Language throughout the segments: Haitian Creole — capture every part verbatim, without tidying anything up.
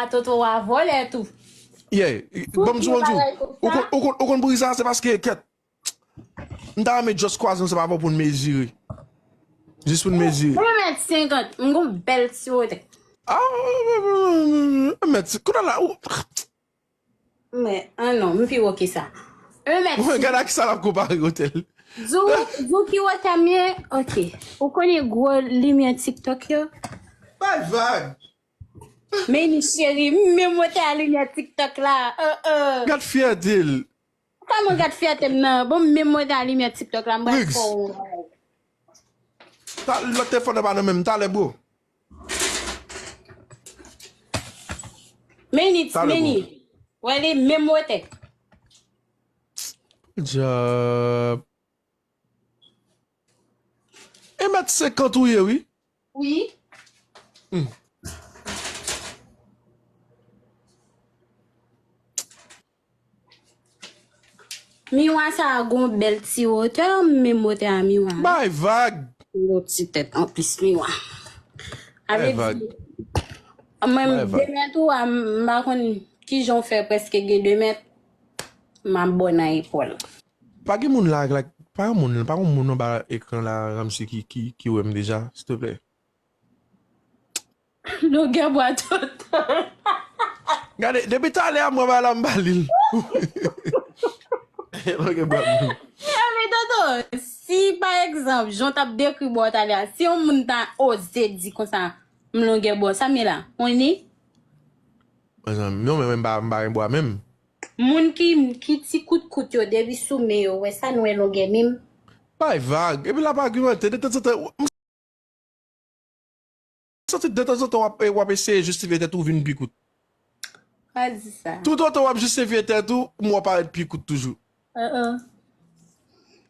a Toto a vòlè tou. Yeah, ban m di w yon bagay. Ou konn, ou konn, ou konn pou ki sa, se paske kèt. M ta renmen just kwaze ansanm avè w pou n mezire. Jis pou n mezire. Un mèt senkant, m gon bèl ti wotè. Ah, un mèt, kounye la, ou. Men, ah non, m pi wo ke sa. Un mèt senkant. Gade ak sa l ap konpare wotè l. Di w, di w ki wotè m ye? Ok. Ou konnen gwo limyè TikTok yo? Bay vag. Meni cheri, m menm wotè a limyè TikTok la. Uh, uh. Gad fyète l. Kòman gad fyète m nan? Bon, m menm wotè a limyè TikTok la, m pral fè w yon bagay. Lòt telefòn nan pa nan men m, talè bro. Meni, meni. Wè li menm wotè. Good job. Un mèt senkant ou ye, wi. Wi. Miwa sa a gon bèl ti wotè, menm wotè a miwa. Bay vag. Yon ti tèt anplis miwa. Avè di, mwen de mèt ou a, m pa konn kijan w fè prèske gen de mèt, m ap bò nan epòl. Pa gen moun la, like, pa yon moun, pa yon moun anba ekran la, Ramsey ki, ki, ki wè m deja, silteplè. Longè bwa Toto. Gade, depi talè a mwen ba la m ba li l. Longè bwa m. Anben Toto, si pa egzanp, jan w t ap dekri bwa w talè a, si yon moun ta oze di konsa, m longè bwa w, sa m ye la? On ni? Non, men mwen m pa, m pa gen bwa menm. Moun ki, ki ti kout kout yo, depi sou men yo, wè sa nou wè longè men m. Bay vag. Epi l ap agimante, detanzantan, m santi detanzantan w ap, w ap eseye jistifye tèt ou vin pi kout. Pa di sa. Toutotan w ap jistifye tèt ou, m wè w parèt pi kout toujou. Uh-uh.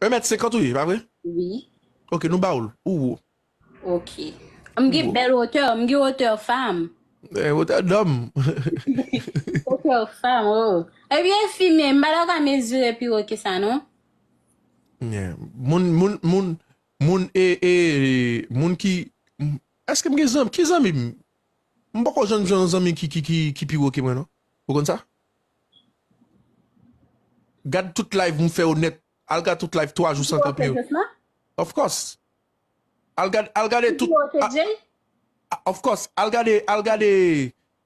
Un mèt senkant ou ye, pa vre? Wi. Ok, nou ba w l. Ou wo. Ok. M gen bèl wotè, m gen wotè fanm. Eh, wotè dòm. Wotè fanm, oh. Ebyen, fi, men, m pa ta ka mezire pi wo ke sa, non. Yeah. Moun, moun, moun, moun, e, e, moun ki, m- èske m gen zanmi, ki zanmi m? M poko janm jwenn yon zanmi ki, ki, ki, ki pi wo ke mwen, non. Ou konn sa? Gad tout live m fè yo nèt. Al gad tout live twa jou san kanpe yo. Of course. Al gade, al gade tout. Of course. Al gade, al gade,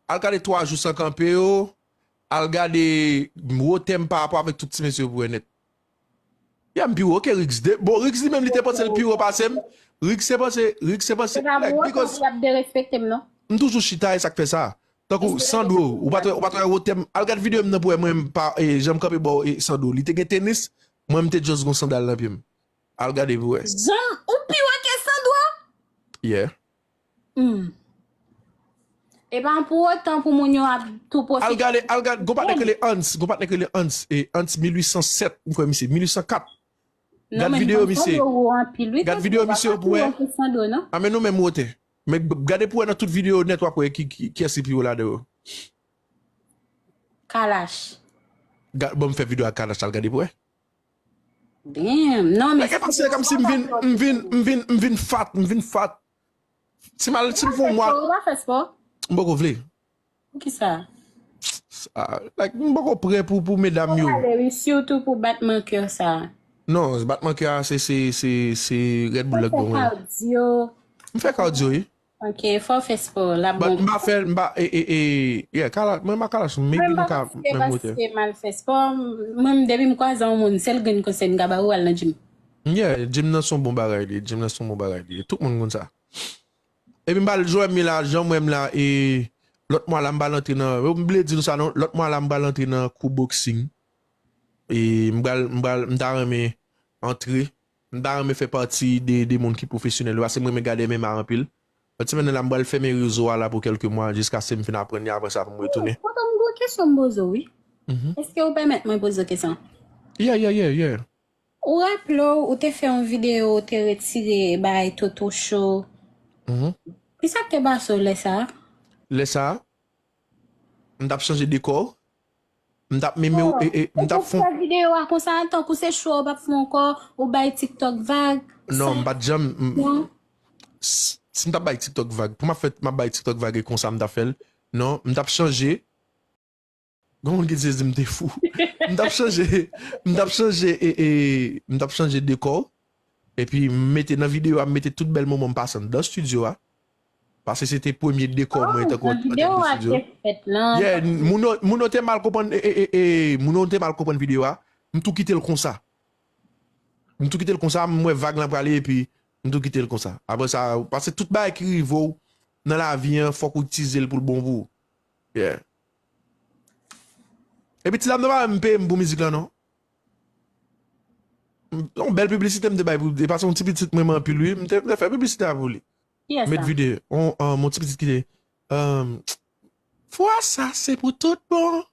al gade twa jou san kanpe yo. Al gade wotè m pa rapò avèk tout ti mesye yo pou wè nèt. Ya m pi wo ke Riggs. Bon, Riggs li menm li te panse l pi wo pase m. Riggs se panse, Riggs se panse. Like, because. M toujou chita e sa k fè sa. Tankou Sandro, ou pa t wè, ou pa t wè wotè m. Al gad videyo m nan pou wè mwen m pa, e, jan m kanpe bò, e, Sandro. Li te gen tenis, mwen m te just gon sandal nan pye m. Al gade pou wè. Jan ou pi wo ke Sandro? Yeah. Hmm. E pa pou otan pou moun yo ap tou pwofite. Al gade, al gade, gon patnè k rele Hans, gon patnè k rele Hans, e Hans mil uit san sèt, m kwè misye, mil uit san kat. Gad videyo misye. Gad videyo misye pou wè. A men nou menm wotè. Men gade pou wè nan tout videyo nèt w ap wè ki, ki, kiyès ki pi wo ladan yo. Kalash. Bon, m fè videyo ak Kalash, al gade pou wè. Damn, non, men. Like, e pa se kòmsi m vin, m vin, m vin, m vin fat, m vin fat. Si m al, si m fè yon mwa. Ou pa fè spò? M poko vle. Poukisa? Ah, like, m poko prè pou, pou medam yo. Ou prale, wi, sitou pou batman kè sa. Non, batman kè a, se, se, se, se Red Bull la k ban mwen. Ou fè kadyo? M fè kadyo, wi. Ok, fò w fè spò, l ap bon. But m pa fè, m pa, e, e, e, yeah, Kalash, mwen pa Kalash, maybe nou ka menm wotè. Mwen pa paske m al fè spò, mwen, depi m kwaze yon moun, sèl grenn konsèy m ka ba ou, al nan gym. Yeah, gym nan se yon bon bagay li, gym nan se yon bon bagay li. Tout moun konn sa. Epi m pral jwenn mi la, jan m wè m la, e lòt mwa la m pral antre nan, m bliye di nou sa non, lòt mwa la m pral antre nan kou boxing. E m pral, m pral, m ta renmen antre, m ta renmen fè pati de, de moun ki pwofesyonèl yo, paske m renmen gade M M A anpil. Lòt semèn nan la, m pral fèmen rezo a la pou kèlke mwa, jiskaske m fin aprann li, apre sa pou m retounen. Tonton, m gon kesyon m poze w, wi. Èske ou pèmèt mwen poze w kesyon? Yeah, yeah, yeah, yeah. Ou raple w, ou te fè yon videyo, ou te retire bagay Toto Show. Kisa k te pase w lè sa a? Lè sa a, m t ap chanje dekò, m t ap meme, e, e, m t ap fè. Ou fè videyo a konsa, tankou se show, ou p ap fè ankò, ou bay TikTok vag. Non, m pa t janm. Non. Si m t ap bay TikTok vag, pou m ap fè, m ap bay TikTok vag e konsa m t ap fè l, Non, m t ap chanje. Gon moun ki di di m te fou. M t ap chanje, m t ap chanje, e, e, m t ap chanje dekò. Epi m mete nan videyo a, m mete tout bèl moman m pase anndan estidyo a. Paske se te premye dekò mwen tankou an, an tèt de estidyo. Yeah, moun yo, moun yo te mal konprann, e, e, e, e, moun yo te mal konprann videyo a. M tou kite l konsa. M tou kite l konsa, m wè vag lan prale, epi m tou kite l konsa. Apre sa, paske tout bagay ki rive w nan lavi an, fòk ou itilize l pou l bon pou ou. Yeah. Epi ti dam nan pa menm peye m pou mizik lan, non. Yon bèl piblisite m te bay pou, e pa se yon ti pitit mwen anpil, wi. M te, m te fè piblisite a pou li. Met videyo. On, on, mon ti pitit ki te, um, fwa sa, se pou tout bon.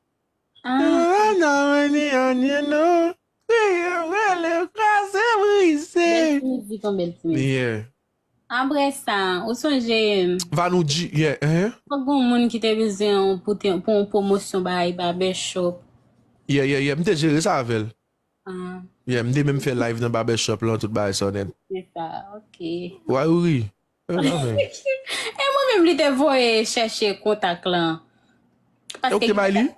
Ah. Nan, nan, nan, nan, nan. Rele, kraze, brize. Bèl ti mizik, yon bèl ti mizik. Yeah. Apre sa, ou sonje Vanouji, yeah, hein? Fòk gon moun ki te bezwen yon pou te, pou yon pwomosyon bagay barbershop. Yeah, yeah, yeah, m te jere sa avè l. Ah. Yeah, m te menm fè live nan barbershop lan, tout bagay sa nèt. Se sa, ok. Why ou ri? E mwen menm li te voye chèche kontak lan. Paske ok, bay li.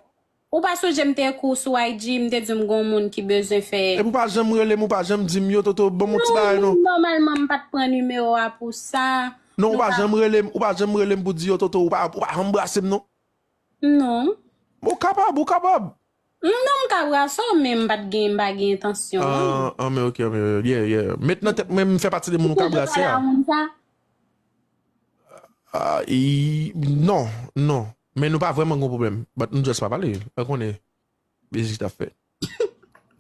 Ou pa sonje m te ekri w sou I G, m te di w gon moun ki bezwen fè. Epi ou pa janm rele m, ou pa janm di m, yo, Toto, ban m yon ti bagay non. Non, nòmalman, m pa t pran nimewo a pou sa. Non, ou pa janm rele m, ou pa janm rele m pou di, yo, Toto, ou pa, ou pa janm brase m non. Non. Ou kapab, ou kapab. Non, m ka brase w, men m pa t gen, m pa gen entansyon an. Ah, ah, men ok, men, yeah, yeah. Met nan tèt mwen, m fè pati de moun ou ka brase a. Ah, i, non, non. Men nou pa vrèman gon pwoblèm. But nou just pa pale. Ou konnen. Mizik t ap fèt.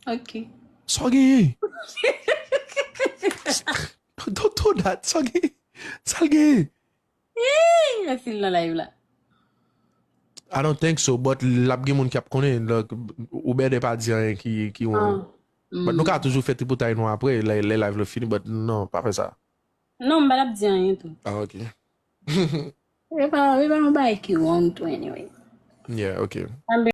Ok. Sa w genyen? Don't do that. Sa w genyen? Sa l genyen? Ih, mèsi l nan live la. I don't think so, but l ap gen moun k ap konnen. Like, ou bèdè pa di anyen ki, ki wrong. Ah. But nou ka toujou fè tripotay nou apre, lè, lè live la fini, but non, pa fè sa. Non, m pa t ap di anyen tou. Ah, ok. E pa, e pa yon bagay ki wrong tou, anyway. Yeah, ok.